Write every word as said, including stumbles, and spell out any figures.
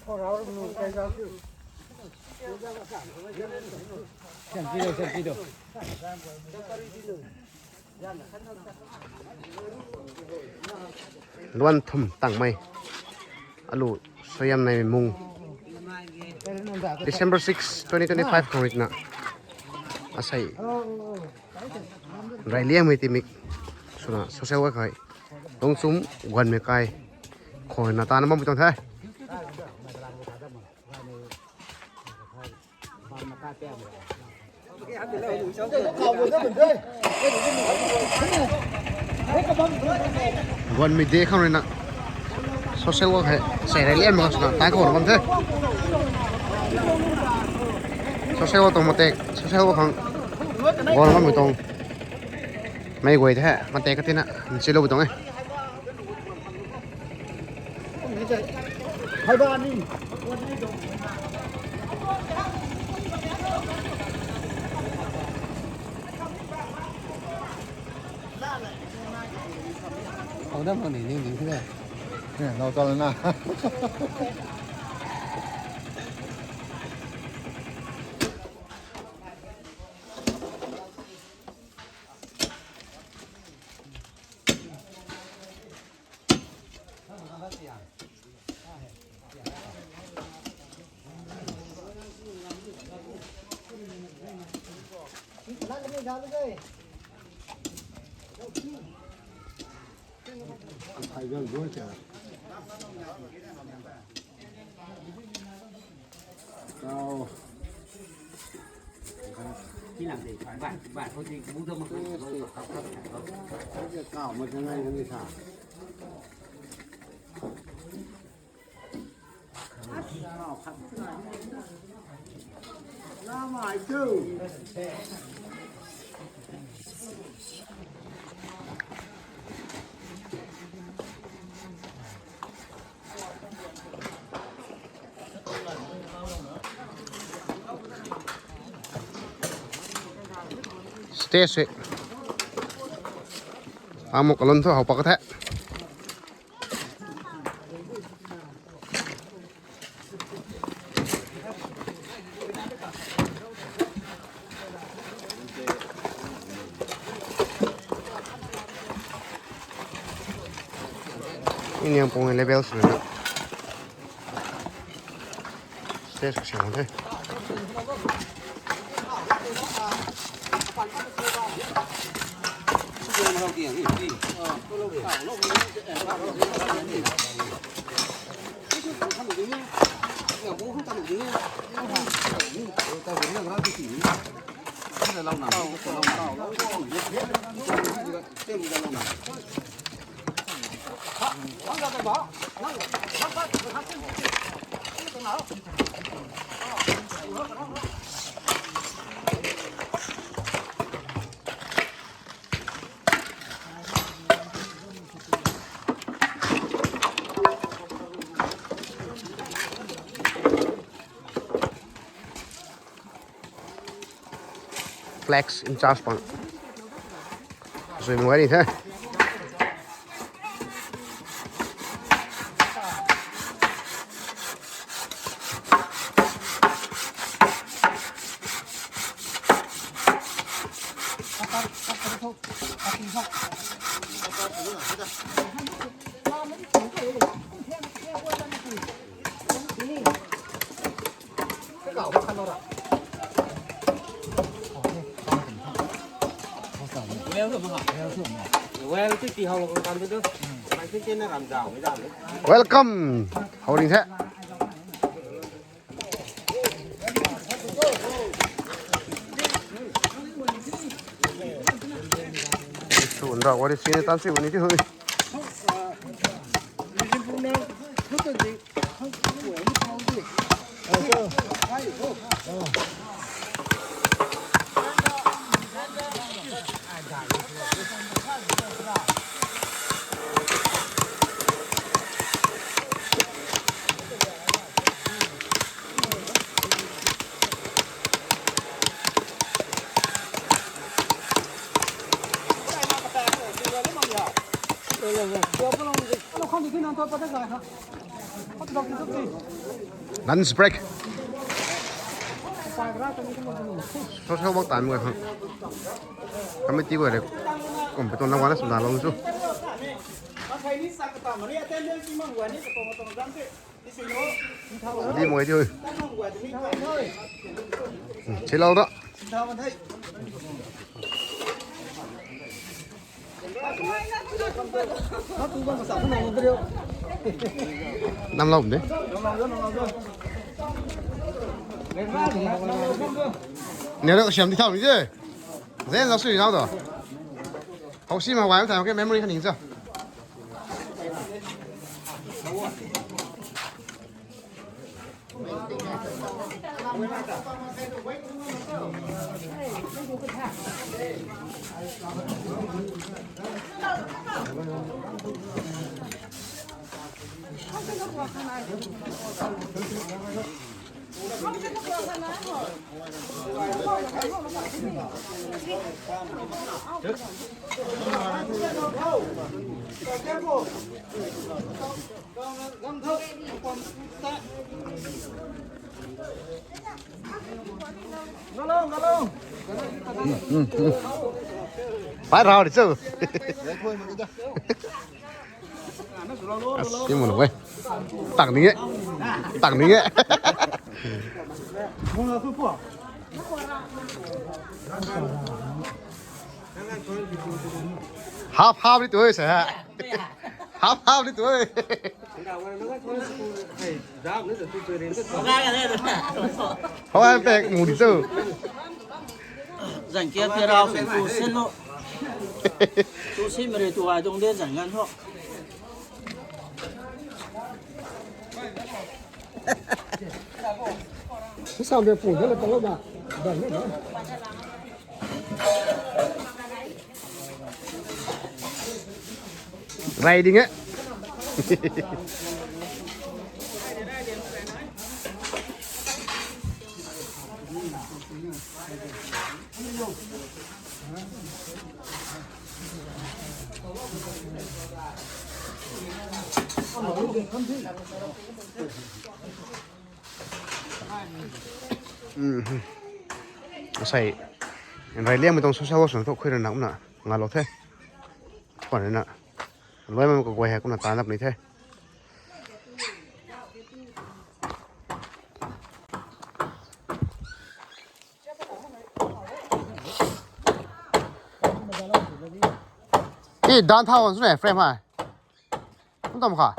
Luan thum tangmei alu suaihiam nei mung December six, twenty twenty-five khang rui na asei rai liangmei timik swna social work hei Lungchum Guanmei kai khou na tana bammei tuang the. Guanmei de khang rui na social work hei sei rai lian mak swna tai khou na bam the. Social work tuang matek, social work khang guan bammei tuang mei guay the matek katina nchilou tuang e. Hou dam hou ni ning ning the. Nau tal na. Stage se. Amuk kalun thu hou pak the. Ini yang pung level sini. Stage kasi ang the. Flex in charge pang. Zui mei guay ni the. Well, tu ti hau lo kan tu. Mai tin tin na ram dau, mai dau. Welcome. Hou ring the. Sun ra wari sini tan si wani ti hui. Lunch break. Social work time ko. Committee ko re. Kum pe tuang na wana suna long chu. Di mo di. Chilou da. Nam lou de. Nero siam di thau ni de. Zen la sui nau da. Hou si ma wai tham ke memory khaning cha. Pai rau di chu. Asi mun we. Tang ni e. Tang ni e. Half half di tu e sa. Half half di tu e. Hou ai pek mu di chu. Zang kia tia rau pek tu sin lo. Tu si mari tu ai dong de zang gan ho. Sa be pu de le pa lo ba. Ba ni na. Rai ding e. Sai, rai liam tang social work sw na thu khui ra na kumna ngalou the. Pan na, luai ma kaguay hei kumna ta nap ni the. Ki dan thau sw ne frame hai. Kum tam kha.